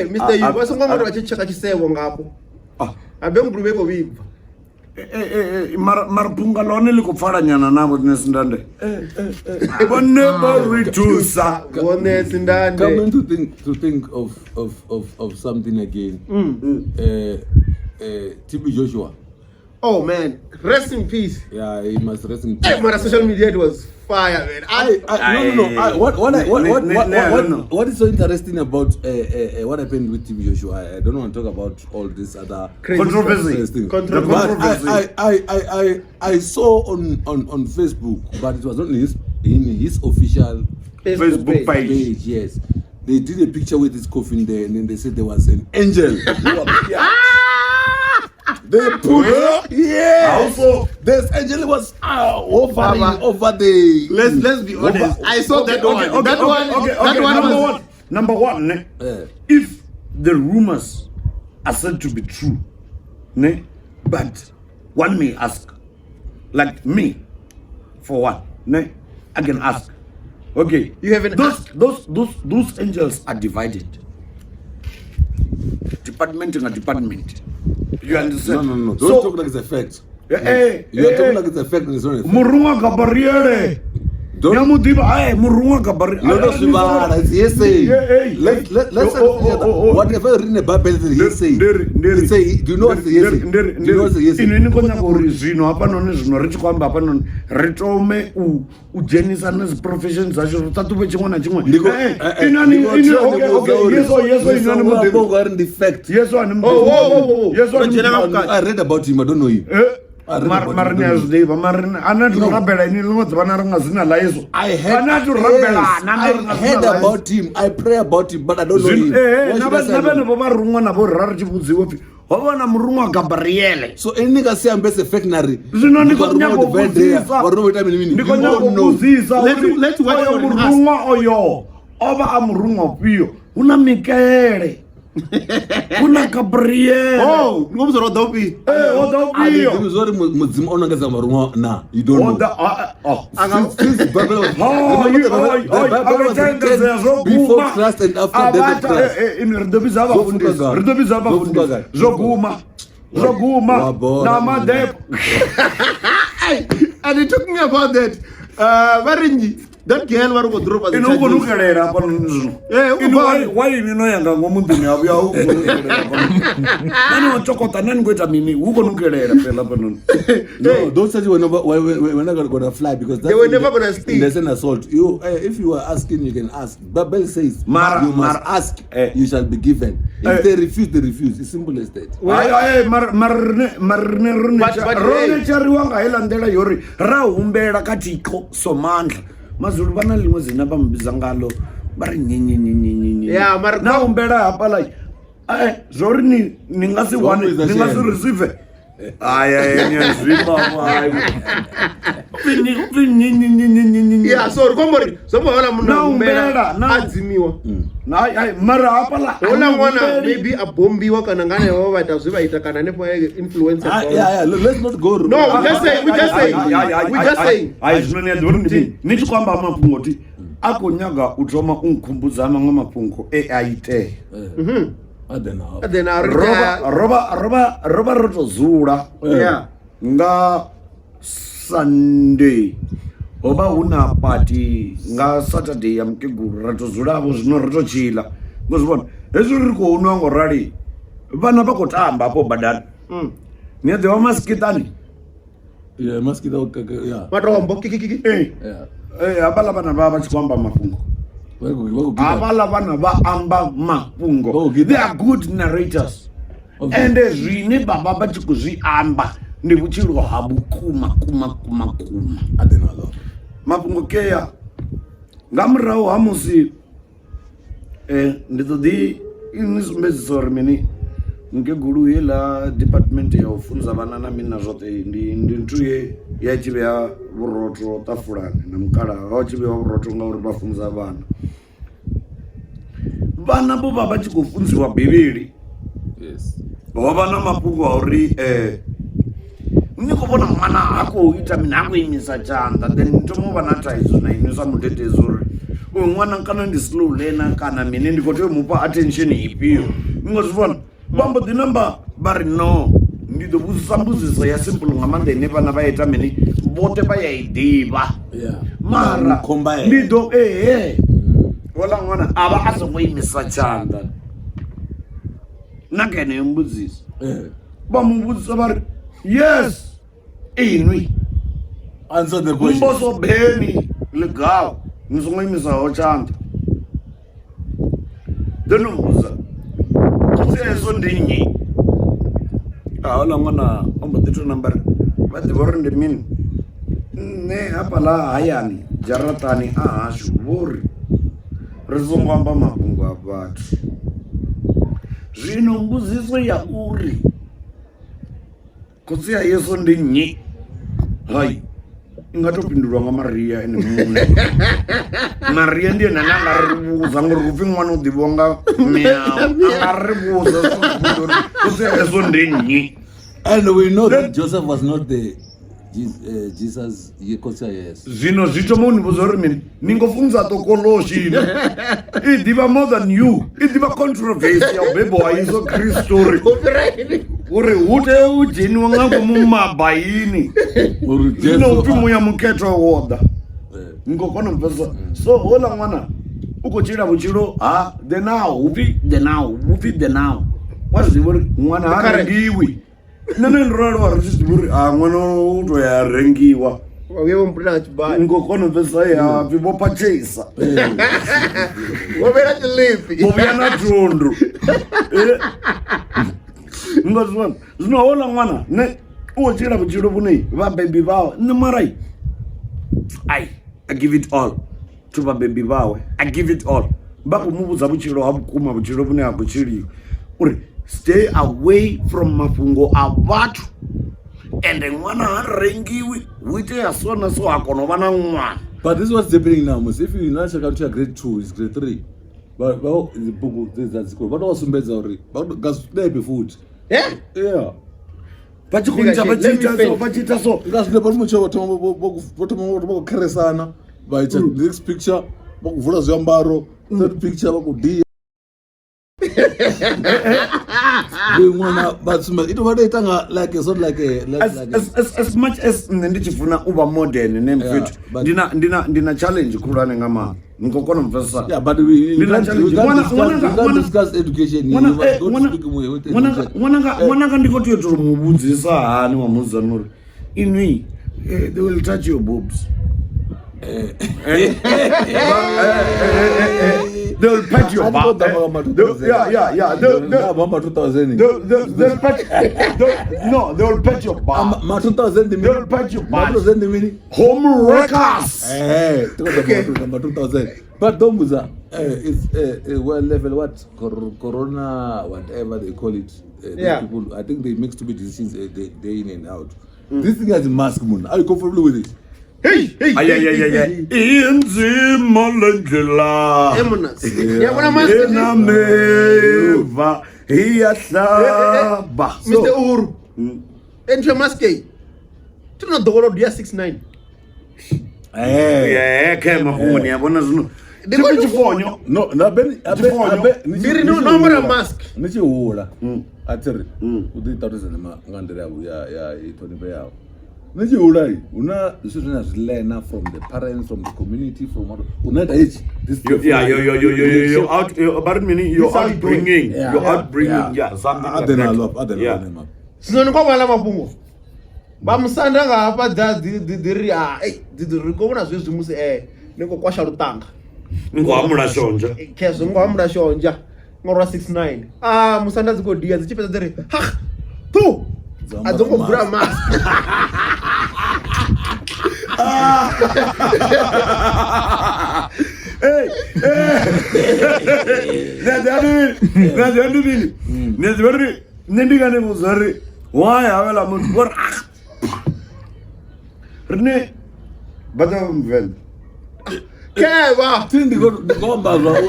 Hey, Mr. Yu, vha songo amba vha tshi tsheka tshisevho ngafho. Ah. Abe nguluvhe i khou vhibva. Eh, eh, eh, mara mara phunga ḽone ḽi khou pfala nyana navho nṋe sindande vhone vho ri thusa Vhone Sindande. Coming to think of something again. TB Joshua. Oh man, rest in peace. Yeah, he must rest in peace. Hey, man, social media it was fire, man. I, no, no, no. I, what, what, I, what, what, Ne- what, ne- what, ne- what, what is so interesting about what happened with TB Joshua? I don't want to talk about all this other Crazy Controversy. thing. Controversy. But Controversy. I saw on Facebook, but it was not in his official Facebook page. page. Yes, they did a picture with his coffin there, and then they said there was an angel who appeared. They put yes. Also- this angel was hovering Baba. over the. Let's be honest. I saw that one. That one. okay, That one number was. one, number one, ne? Yeah. If the rumors are said to be true, ne? But one may ask, like me, for one, ne? I can ask. Okay, You haven't those asked. those angels are divided. Department and department. You understand? No, no, no. Don't So, talk like it's a fact. Eh, eh, You are eh, talking eh. like it's a fact and it's not a fact. Murunwa Gabriele. Don't- Nyamudiba, eh, Murunwa Gabriele. No, no, Shibara, it's hearsay. Yeah, hey, Let's Oh, oh, oh, oh. whatever written in the Bible is hearsay. It's a, do you know what's the hearsay? Do you know what's the hearsay? Inwi ni khou nyaga uri zwino hafhanoni zwino ri tshi khou amba hafhanoni ri thome u dzhenisa na dzi profession dzashu ri ṱaṱuvhe tshiṅwe na tshiṅwe. Ndiko- Eh, eh, eh, inwi ani- ndiko inwi- try okay, ndiko okay, uri- Yesu- Yesu inwi ani Musango muḓivhi. wa ri ndi fact. Yesu ani Oh, oh, oh, oh. Yesu ani Ro dzhena nga muḓivhi. vhukati. I read about him, I don't know him. Eh, I read mara about mara him, ni I a don't zwi know ḓivha mara a na No. rabela ini ḽiṅwe ḓuvha na ri nga dzina ḽa Yesu I heard, a na to rabela yes, na I ri nga dzina heard ḽa Yesu. about him. I pray about him, but I don't know Zwino- him. eh, eh, Why na should I vha- say na I don't vhenevho vharuṅwa navho ra ri tshi vhudziwa pfhi ho vha na muruṅwa Gabriele So any ka se ambe se fact nari. Zwino ndi khou nyaga u vhudzisa. Ndi khou nyaga u vhudzisa uri Let's watch oyo for and ask. muruṅwa oyo o vha a muruṅwa ufhio hu na Mikaele hu na Gabriele Oh, ndi khou vhudza uri o ḓa ufhio. Eh, o ḓa ufhio Zori mudzimu o nangedza maruṅwa na. You don't O know. ḓa- ah, ah, oh. Since the Bible was, Oh, remember the oh, Bible, oh, the Bible was a vha tsha engedzea, written zwo before guma. Christ and after A death vha of tsha- Christ. eh, eh, inwi ri ḓo vhidza Zwo vhafundisi fuka ri ḓo vhidza gai? Zwo fuka vhafundisi gai? zwo guma zwo guma Wa bora. na madepo Hey, and you're talking about that. Vha ri nnyi? That girl vha ri khou dropa dzi inwi u khou charges. nukelela hafhanoni zwino Eh, u khou Inwi bva- why inwi no ya nga ngomu nḓuni ya vhuya u khou nukelela hafhanoni nani wa tsokota nani khou ita mini hu khou nukelela fhela hafhanoni No, those charges were never were never gonna fly because that's They were never gonna stick. There's an assault. You, if you are asking, you can ask. Bible says, Mara- you must mara- ask, eh. you shall be given. If Eh. they refuse, they refuse. It's simple as that. Hai, hai, mara mara rine mara rine ro But ro hey. netshariwa nga heiḽa nḓila yo ri ra humbela kha thikho somandla mazulu vha na ḽiṅwe dzina vha mubidza ngalo vha ri nyenyenyenyenyenye Yeah, mara- na humbela hafhaḽa eh zwo ri ni ni nga si wane Zwo ni nga si mubidza receive Ai ai ni a zwimba hai upfi nyenyenyenyenyenye Yeah, so ri khou amba uri zwo amba houḽa munna Na humbela humbela, na- a dzimiwa. na ai ai mara hafhaḽa Houḽa a ni ṅwana humbeli. maybe a bombiwa kana nga hanevho vha ita zwe vha ita kana hanefho influencer. Yeah, yeah. Let's not go. No, we just say, we just say, we just say. Hai zwino ni a ḓivha uri ndi mini ni tshi khou amba mafhungo ti a khou nyaga u thoma u nkhumbudza maṅwe mafhungo e a itea I don't know. Then a ri rovha rovha rovha rovha ro to dzula Yeah. nga Sunday ho vha hu na party nga Saturday ya mukegulu ra to dzula vho zwino ri to tshila ngo zwi vhona hezwi ri khou nwa ngo rali vhana vha khou tamba hafho badani ni a ḓivha masikitani Yeah, must get out. Yeah. Matombo kikikiki. ee Yeah. ee hafhaḽa vhana vha vha tshi khou amba mafhungo hafhaḽa vhana vha amba mafhungo Oh, good. they are good narrators Okay. ende zwine vha vha vha tshi khou zwi amba ndi vhutshilo ha vhukuma kuma kuma kuma I don't know. mafhungo kea nga murahu ha musi ndi ḓo ḓi ni sumbedzisa uri mini mukegulu heiḽa department ya u funza vhana na mini na zwoṱhe ndi ndi nthu ye ya tshi vhea vhurotho ṱafulani na mukalaha wa tshi vhea vhurotho ngauri vha funza vhana vhana vho vha vha tshi khou funziwa bivhili Yes. ho vha na mafhungo a uri ni khou vhona ṅwana ha khou ita mini ha khou imisa tshanḓa then ni thoma u vha na thaidzo na inwi sa mudededzi uri Uyu ṅwana kana ndi slow learner kana mini, ndi khou tea u mufha attention ifhio. Ni ngo zwi vhona? Vha mbo ḓi namba vha ri no, ndi ḓo vhudzisa mbudziso ya simple nga maanḓa ine vhana vha ita mini, vhoṱhe vha ya i ḓivha. Mara ndi ḓo ehe houḽa ṅwana a vha a songo imisa tshanḓa na kha yeneyo mbudziso. Vha mu vhudzisa vha ri yes inwi Answer the question. Mboso Beni Ligau ni songo imisaho tshanḓa. Ḓo no mbudza khotsi hezwo ndi nnyi? A houḽa ṅwana o mbo ḓi tou namba ri vha ḓivha uri ndi mini. Nṋe hafhaḽa hayani dzharaṱani a hashu vho ri ri songo amba mafhungo a vhathu. Zwino mbudziso ya uri Khotsi a Yesu ndi nnyi? Hai, i nga to fhindulwa nga Maria ene muṋe. Maria ndi ene ane a nga ri vhudza ngori upfhi ṅwana u ḓivhiwa nga miawe, a nga ri vhudza zwavhuḓi uri khotsi a Yesu ndi nnyi. And we know that Joseph was not the Jesus, khotsi a Yesu. Zwino zwi thoma u ni vhudza uri mini, ni ngo funza tokoloshi ino i ḓivha more than you, i ḓivha controversy ya u bebwa ha Yesu Kristo uri uri hu tea u dzheniwa nga ngomu mabaini Uri zwino Jesu upfi muya mukhethwa wo ḓa. Ni khou kona u pfesesa? So houḽa ṅwana u khou tshila vhutshilo ha the now, hupfi the now, hupfi the now. Wa zwi ḓivha uri ṅwana ha Correct. rengiwi. Nṋe nṋe ndo aluwa ri tshi zwi ḓivha uri a ṅwana u to ya rengiwa. Vha vhuya vho mpulela nga tshibali. Ni khou kona u pfesesa? Ya pfi vho purchase. Vho vhela tshiḽipi. Vho vhuya na thundu. Ni nga zwi vhona? Zwino houḽa ṅwana nṋe u khou tshila vhutshilo vhune vhabebi vhawe nṋe mara ai I give it all to vhabebi vhawe, I give it all. Vha khou mu vhudza vhutshilo ha vhukuma, vhutshilo vhune ha khou tshiliwa uri stay away from mafhungo a vhathu, ende ṅwana ha rengiwi, hu itea so na so ha kona u vha na ṅwana. But this is what's happening now. Musi if you now check out your grade 2, it's grade 3. Vha vha dzibugu dze dza dzikolo vha to vha sumbedza uri vha nga zwinepe futhi. Eh? Yeah. Vha tshi khou ita vha tshi ita so vha tshi ita so. Nga zwinepe uri mutsho vha thoma vho thoma vho khou kheresana vha ita next picture vha khou vula zwiambaro, third picture vha khou dia. Ndi ṅwana vha sumbedza ito vha to ita nga like it's not like a like, As, like a, as, as, as much as nṋe ndi tshi funa u vha modern ne mfethu, but- ndina ndina ndina challenge khulwane nga maanḓa. Ni khou kona u pfesesa? Yeah, but we, Ndi na can't, challenge. we can't Ṅwana- discuss, ṅwananga- we can't ṅwana- discuss education here. Ṅwana- We must eh, go to ṅwana- speak with ṅwananga education. ṅwananga ṅwananga ndi khou tea u tou mu vhudzisa hani wa musidzana uri inwi they will touch your boobs. They will pat your A back. thi khou ḓa ma They'll- yeah, yeah, yeah. They'll, they'll, Ma 2000. they'll pat, they'll, no, they will pat your back. Ma 2000 ndi mini? They'll pat your Ma butt. 2000 ndi mini? Home wreckers. Thi khou ḓa ma 2000. But don't mbudza, it's well level what corona whatever they call it. Those Yeah. people, I think they make stupid decisions day in and out. This thing has a mask, man. Are you comfortable with it? Hey, hey. Ay, ay, ay, ay, ay. Inzima le ndlela. Eh, monna. Ya bona mask. Enameva iyahlaba. Mr. Uhuru. Entry mask e. Tino ḓowela ya 69. Eh, khe mafhungo ni a vhona zwino. Ndi khou- Tshifonyo. No, na ben abe Tshifonyo. abe Ndi ri no- no ambara mask. Ni tshi hula. A thi ri u ḓi ṱalutshedza nga nḓila ya ya i ṱhonifho yawe. Ni tshi hula hu na zwithu zwine na zwi learner from the parents, from the community, from what u na ita itshi. This is You, yeah, you, you, you, you, you, out, you, but meaning your This how you do it. upbringing, Yeah. your Yeah. upbringing, yeah, something A like ḓe that. nalo, a ḓe nalo Yeah. nema. Zwino ni khou vhala mafhungo. Vha musanda nga hafha dza dzi dzi dzi ri a ei dzi dzi ri khou vhona zwezwi musi ni khou kwasha luṱanga. Ni khou hamula shonzha. Khezwo ni khou hamula shonzha ngo rwa 69. Ah musanda dzi khou dia dzi tshi fhedza dzi ri ha tu a dzo ngo bvula mask. Hey, hey. Na ḓivha ndi mini? Ni a ḓivha uri nṋe ndi nga ni vhudza uri why havhala muthu vho ri ah. Rine vha ḓo vha muvenḓa. Khevha. Thi ndi khou amba zwa uri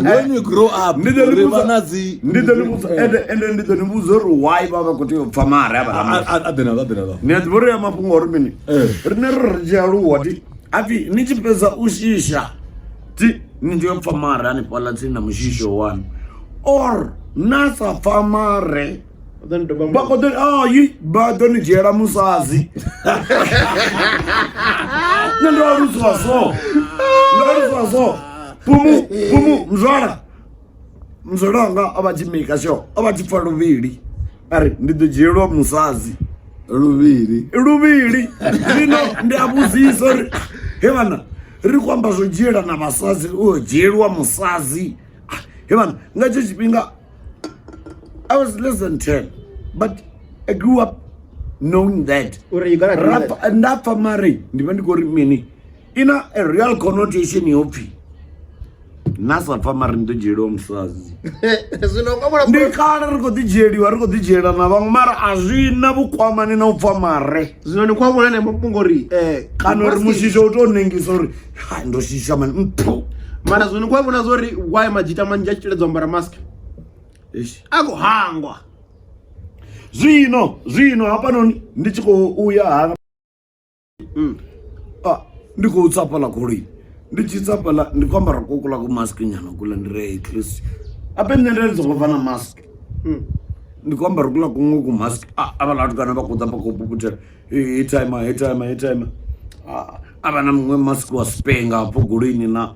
when you grow up Ndi ḓo ni ri vha vhudza na dzi ndi ḓo ni vhudza ende ende ndi ḓo ni vhudza uri why vha vha khou tea u pfa mare havhaḽa muthu. A ḓe nalo, a ḓe nalo. Ni a ḓivha uri ya mafhungo uri mini? Eh. Rine ri ri tshi aluwa ti hapfi ni tshi fhedza u shisha. Ti ni tea u pfa mare hanefhaḽa tsini na mushisho wanu or na sa pfa mare Vha ḓo ni doba vha khou ḓo ayi vha ḓo ni dzhiela musadzi. Nṋe ndo aluswa so, ndo aluswa so. Pumu pumu mzwala mzwala wanga o vha tshi mika sure o vha tshi pfa luvhili a ri ndi ḓo dzhielwa musadzi luvhili luvhili. Zwino ndi a vhudzisa uri he vhana ri khou amba zwo dzhielana vhasadzi u dzhielwa musadzi. He vhana nga tsho tshifhinga I was less than 10 but I grew up knowing that. Uri you gotta do that. Rap, nda pfa mare ndi vha ndi khou ri mini ina a real connotation yo pfi na sa pfa mare ndi ḓo dzhieliwa musadzi. Zwino nga vhona Ndi kale ri khou ḓi dzhieliwa ri khou ḓi dzhiela na vhaṅwe mara a zwi na vhukwamani na u pfa mare zwino ni khou vhona ne mafhungo uri kana uri mushisho u tou nengisa uri ha ndo shisha mani mphu. Mara zwino ni khou vhona zwo uri why madzhita manzhi a tshi teledza u ambara mask Eish. a khou hangwa. Zwino zwino hafhanoni ndi tshi khou uya ha ndi khou tsa fhaḽa goloi ndi tshi tsa fhaḽa ndi khou ambara kukula ku mask nyana kula ndi ri at least ape nṋe nda ndi songo bva na mask ndi khou ambara kula kuṅwe ku mask havhaḽa vhatukana vha khou ḓa vha khou puputela he timer he timer he timer a vha na muṅwe mask wa spenga hafho goloini na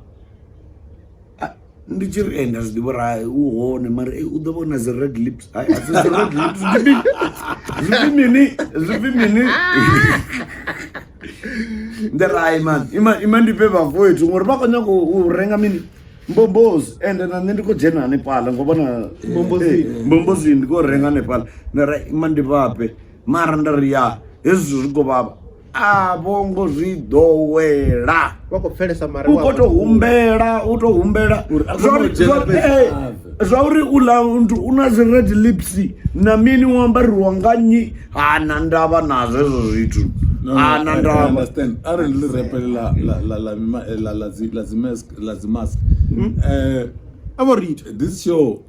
ndi tshi ri nda zwi ḓivha uri hai u hone mara u ḓo vhona dzi red lips hai a si dzi red lips ndi mini zwi pfi mini zwi pfi mini ndi ri hai man ima ima ndi fhe vhafowethu ngori vha khou nyaga u renga mini mbombozi ende na nṋe ndi khou dzhena hanefhaḽa ngo vhona Mbombozini. mbombozini ndi khou renga hanefhaḽa nda ri ima ndi vhafhe mara nda ri ya hezwi zwithu zwi khou vhavha a vho ngo zwi ḓowela vha khou pfelesa mare u khou tou humbela u tou humbela Uri a kone u dzhena fhedzi a bve. Zwa uri uḽa muthu u na dzi red lips na mini u ambariwa nga nnyi hana ndavha nazwo hezwo zwithu No, no, hana I ndavha understand. Arali ndi ḽi la la la la mima- la la dzi la dzi mask la dzi mask. A vho ri ita This show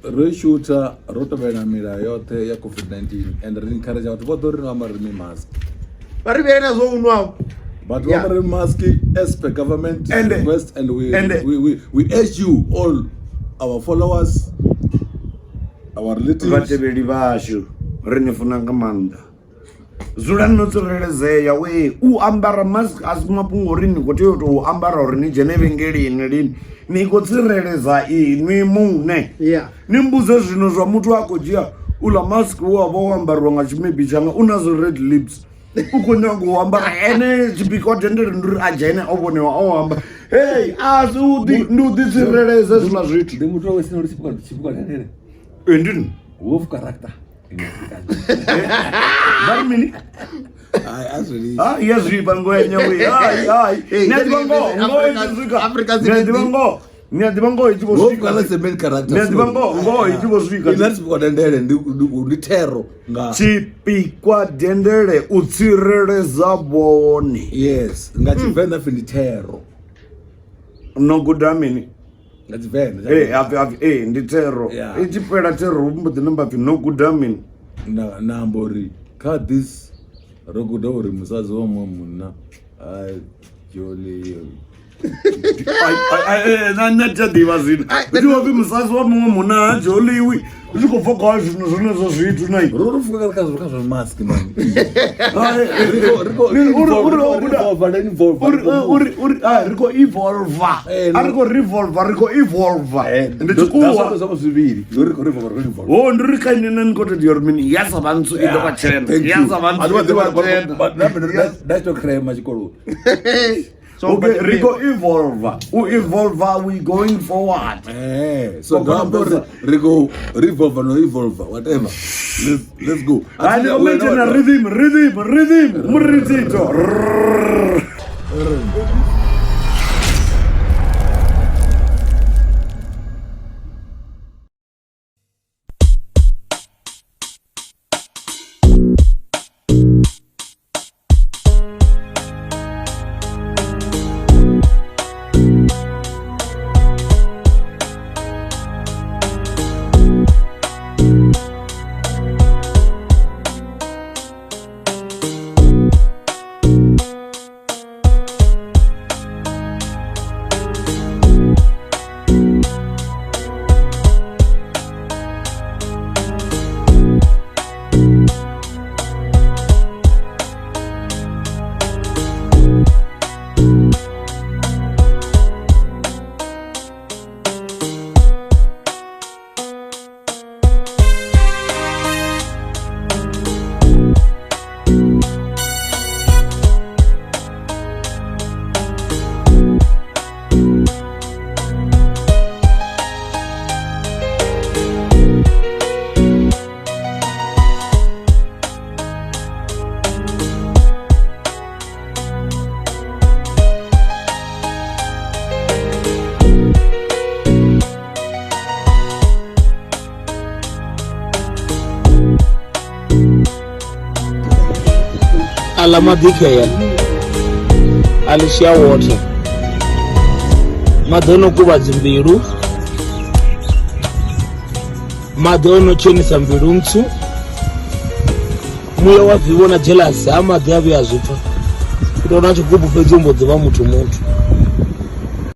ro shutha ro tevhela milayo yoṱhe ya COVID-19 and ri encourage vhathu vhoṱhe uri vha ambare mi mask. Vha ri vhele na zwo u nwa. But yeah. Ambare mask as per government And- request and we, and- we urge you all our followers, our relatives. Vhatevheli vhashu ri ni funa nga maanḓa dzulani no tsireledzea we u ambara mask a si mafhungo uri ni khou tea u tou ambara uri ni dzhene vhengeleni lini ni khou tsireledza inwi muṋe. Yeah. Ni mbudze zwino zwa muthu a khou dzhia uḽa mask we wa vha wo ambariwa nga tshimebi tshanga u na dzi red lips u khou nyaga u ambara ene tshipikwa tendele ndi uri a dzhene o vhonewa o amba hei a si u ḓi ndi u ḓi tsireledza hezwiḽa zwithu. Ndi muthu wa sina uri tshipikwa tshipikwa tendele. Ee, ndi nṋe. Wolf character. Vha ri mini? Hai a zwi Ha ya zwifha ngwenya we. Hai hai. Hey, Ni a ḓivha ngoho, ngoho i tshi swika. Afrika Ni a ḓivha ngoho. Ni a ḓivha ngoho i tshi vho Wolf swika. character is a main character. Ni a ḓivha ngoho, ngoho i tshi vho swika. Ina tshipikwa dendele ndi ndi thero nga Tshipikwa dendele u tsireledza vhone. yes nga Tshivenḓa pfi ndi thero. No guda mini? Nga Tshivenḓa. Ee, hapfi hapfi ee ndi thero. Yeah. I tshi fhela thero hu mbo ḓi namba pfi no guda mini? Na na amba uri kha this ro guda uri musadzi wa muṅwe munna a joli Ai, ai, ai, eh, na nṋe thi a ḓivha zwino hu tshi vho pfi musadzi wa muṅwe munna ha dzholiwi zwi khou bva kha zwino zwenezwo zwithu nai ro ro fuka kha kha zwa mask man. Ai, Ri khou ri khou uri uri o guda evolve evolve uri uri uri ah, ri khou evolva Eh, a ri khou revolva ri khou evolva ndi tshikuwa zwa zwivhili ri khou revolve ri evolve. ho ndi ri kha ine nṋe ni khou tou tea uri mini ya sa vha ntswu i ḓo vha tshena ya sa vha ntswu i ḓo vha tshena Nda to crema tshikoloni. So, Okay, ri khou evolva u evolva we going forward. So ndo amba uri ri khou revolve no evolve whatever. Let's go. Hai ndi khou maintaina rhythm rhythm rhythm murithito. Aḽa maḓi khea Alicia water maḓi o no kuvha dzimbilu maḓi o no tshenisa mbilu ntswu muya wa vivho na jealous ha maḓi a vhuya a zwi pfa u tou na tshigubu fhedzi u mbo ḓi vha muthu muthu.